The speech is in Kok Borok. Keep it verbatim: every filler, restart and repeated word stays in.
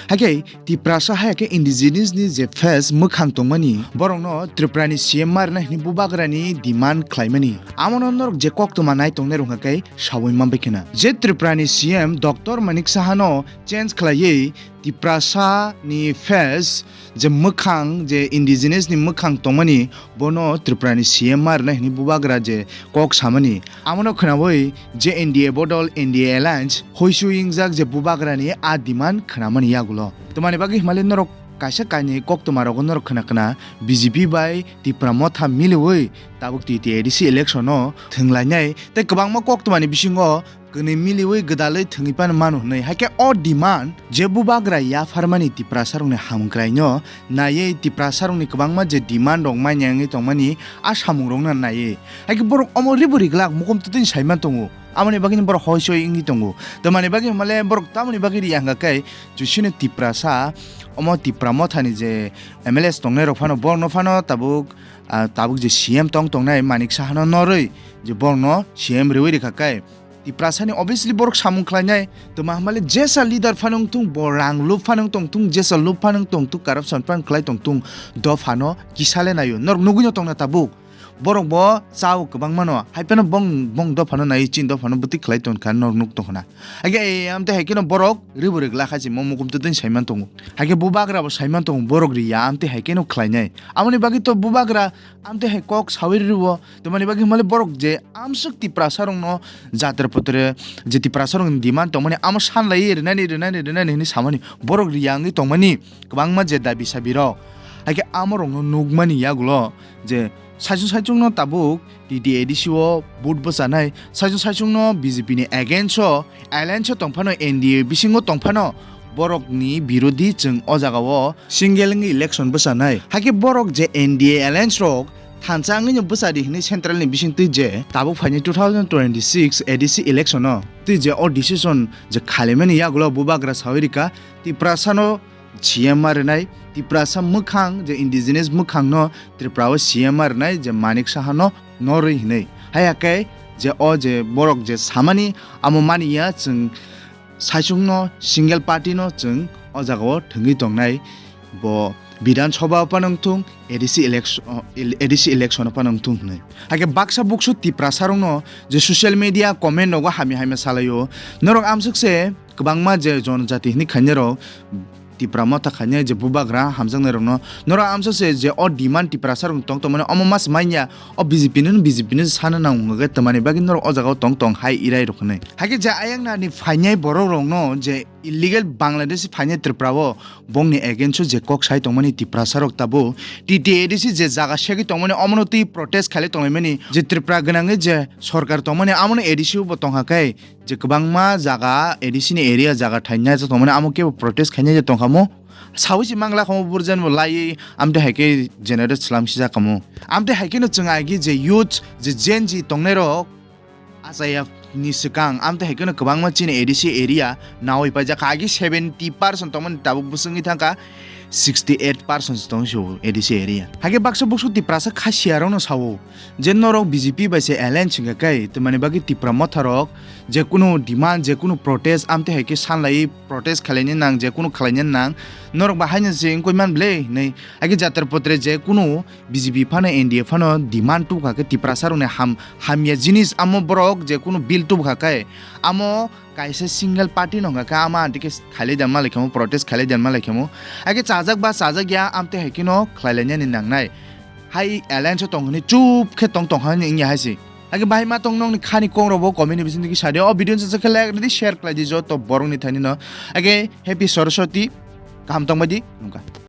Hakhe Tiprasa hai khe indigenous ni je face mwkhang tongmani, borokno Tripura ni C M ma rwnai hwnwi bubagra ni demand khlaimani. Amono norok je koktwma nai tongnai rwngkha khe sawi manbai khna. Je Tripura ni C M Doctor Manik Saha no change khlaiwi Tiprasa ni face je mwkhang, je indigenous ni mwkhang tongmani, bono Tripura ni C M ma rwnai hwnwi bubagra je kok samani. Amono khnawi je N D A bodol N D A alliance hoisui wngjak je bubagra ni a demand khnamani yagulo. Twmani bagwi hwnmale norok kaisa kainwi koktwma rogo norok khna khna B J P bai Tipra Motha miliwi tabuk T T A D C election no thwnglainai tei kwbangma koktwmani bisingo kwnwi miliwi gwdalwi thwngwi phano mano hwnwi. Hakhe o demand je bubagra yapharmani Tiprasarokni hamkraino naiwi Tiprasarokni kwbangma je demand rok manya wngwi tongmani a samungrokno naiwi. Hakhe borok omo ribo riglak mukum twtwini saiman tongo. Amoni bagwino borok hoi soi wngwi tongo. Tamoni bagwi hwnmale borok tamoni bagwi riya hwnkha khe chusino Tiprasa omo Tipra Mothani je M L As tongnairok phano borokno phano tabuk, ah, tabuk je C M tong tongnai Manik Sahano norwi je borokno C M rwui rwkha khe Tiprasani obviously borok samung khlainai. Toma hwnmale jesa leader phano wngthung, bo rang lup phano wngtong thung, jesa lup phano wngtong thung, corruption phano khlai tong thung, dophano kisa le naio. Norok nugwino tongna tabuk. Borok bo chao kwbangma no, hai phano bong, bong dophano nai, chin dophano bwtwi khlai tongkha, norok nuk tongkha na. Hakhe, eh, amtwi hai kheno borok ribo rigla kha se, mo mukum twtwini saiman tongo. Hakhe bubagra bo saiman tongo, borok riya, amtwi hai kheno khlainai. Amoni bagwi to bubagra, amtwi hai kok sawi rwo, Tamoni bagwi hwnmale borok je amswk Tiprasarokno jatre potre je Tiprasarokni demand tongmani amo sanlaiwi rwnani, rwnani, rwnani hwnwi samani borok riya wngwi tongmani kwbangma je dabi sabirok. Hakhe amorokno nukmani yagulo je saichung saichungno tabuk T T A D C o vote bwchanai, saichung saichungno B J P ni against o, alliance o tongphano, N D A bisingo tongphano, borokni birodhi chwng o jagao single wngwi election bwchanai. Hakhe borok je N D A alliance rok thansa wngwino bwchadi hwnwi central ni bisingtwi je tabuk phaini two thousand twenty-six A D C election o twi je o decision je khalaimani yagulo bubagra sawi rika Tiprasano C M ma rwnai, Tiprasa mwkhang je indigenous mwkhangno Tripura o C M ma rwnai je Manik Sahano norwi hwnwi. Haiya khe je o je borok je samani amo maniya chwng saichungno single party no chwng o jagao thwngwi tongnai, bo Bidhan Sabha phano wngthung, A D C election, A D C election phano wngthung hwnwi. Hakhe baksa buksu Tiprasarokno je social media comment rogo hamya hamya salaio, norok amswk se kwbangma je jonojati hwnwi khainai rok Tipra Motha khainai je bubagra hamjaknai rokno norok amswk se je o demand Tiprasarokno tong tongmani omo mas manya o B J P no, B J P no sana nang hwnkhe tamani bagwi norok o jagao tong tong hai irai rok hwnwi. Hakhe je ayang nani phainai borok rokno je illegal Bangladeshi phainai Tripura o bongni against o je kok sai tongmani Tiprasarok tabuk T T A D C je jaga segwi tongmani omono twi protest khailai tonglaimani je Tripura gwnangwi je sorkar tongmani amono A D C o bo tongkha khe je kwbangma jaga A D C ni area jaga thainai tongmani amo kebo protest khainai je tongkhamo sawi se mangla khamo burjan bo lai amtwi hai khe generate slam sijak kamo amtwi hai kheno chwng agi je youth je Gen Z tongnai rok Achaya ni swkang amtwi hai kheno kwbangma chini A D C area nawi paijak kha. Agi seventy percent tongmani tabuk bwswngwi thangkha sixty eight percent tong se A D C area. Hakhe baksa buksu Tiprasa kha siya rokno sao je norok B J P bai se alliance wngkha khe twmani bagwi Tipra Motha rok je kunu demand, je kunu protest amtwi hai khe sanlaiwi protest khlaina nang, je kunu khlaina nang, norok ba haino se wngwi man ble hinwi. Hakhe jatra potre je kunu B J P phano N D A phano demand tubukha khe Tiprasa rokni ham, hamya jinis amo borok je kunu bill tubukha khe amo kaisa single party no hwnkha khe amo anti khe khailai dan malai khamo, protest khailai dan malai khamo. Hakhe chajak ba chajak ya amtwi hai kheno khlailainani nangnai. Hai alliance o tong hwnwi chup khe tong tong hwnwi wngya hai se. Hakhe bahai ma tong nokni khani kong rok bo comment ni bising twi sa di. O video no chajak khe like rwdi, share khlai di joto borok ni thani no. Hakhe happy Saraswati, kaham tong bai di nungkha.